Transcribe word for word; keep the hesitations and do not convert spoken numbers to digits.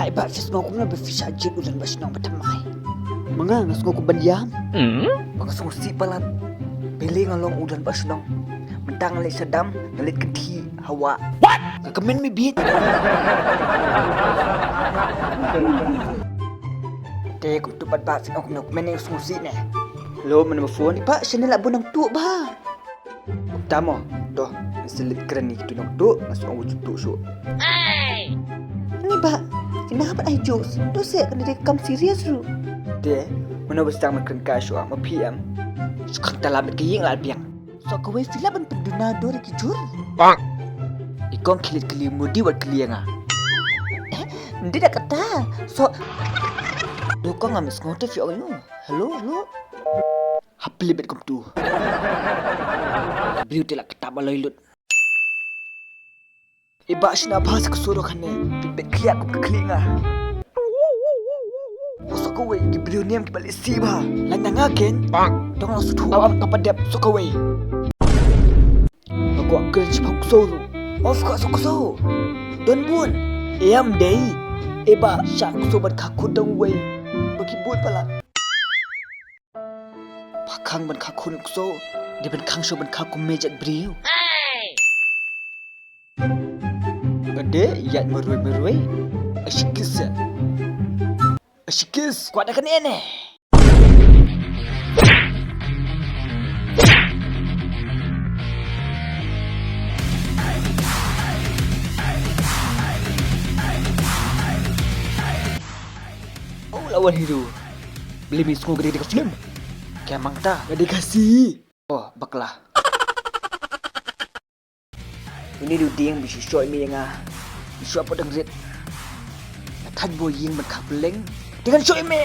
Eh, ba phi sngew kumno ba phi shah jied u don ba shnong ba thymmai? Ma nga, nga sngew kum ban ïam. Ba nga sngewsih palat. Balei nga long u don ba shnong? Mynta nga leit sha dam, nga leit kynthih ha wah. What? Nga kmen me bit. Te kumtu pat ba phi ong kumno, kmen ïa u sngewsih ne. Hello, mano ba phone? Ba shane la bun nangtuh ba. Tamo, to, nga sa leit kren ïa kitu nangtuh, nga sa ong ba ju tuh shuh. Ni ba, kine hap ban ai jokes, to se kane dei ka kam serious ruh. Te, mano ba sdang ban kren kai shuh, ma phi em? Shu khang tala bad ka ïing la biang. Soh kawei, phi lah ban pynduna dur ïa ki jhur. Bang. I kong khie leit kylli Modi wat kylli ïa nga. Eh, ym dei da kata. Soh. Dei kong, ngam sngew te phi ong ïa u. Hello, hello. Hap plie beit kumtu. Briew te la kata ba loi lut. I ba shna bha sa ksuh ruh kane. Phi beit khlieh kum ka khlieh nga. Soh kawei, ki briew niam kiba lehse bha. Lait na nga ken. Bang. Dang la suthu am kaba dep, soh kawei. Nga kwah kren shipang ksuh ruh. Of course ksuh. Don bun. Em dei. I ba shah ksuh ban kha khun dang wei. Ba ki bun palat. Ba khang ban kha khun kso, dei ban khang shuh ban kha kum me jait briew. Ba dei ïaid marwei marwei. A shi kiss. A shi kiss. Kwah da kane ne. Oh, lawan hero. Beli mi sngew ka dei ka film. Ka mang ta ka dei ka si. Oh, bakla. Uni du ding bi shu shoi me nga. Bi shu apo dang rit. Nga thaj bo ying ban khap leng. Dengan shoi me.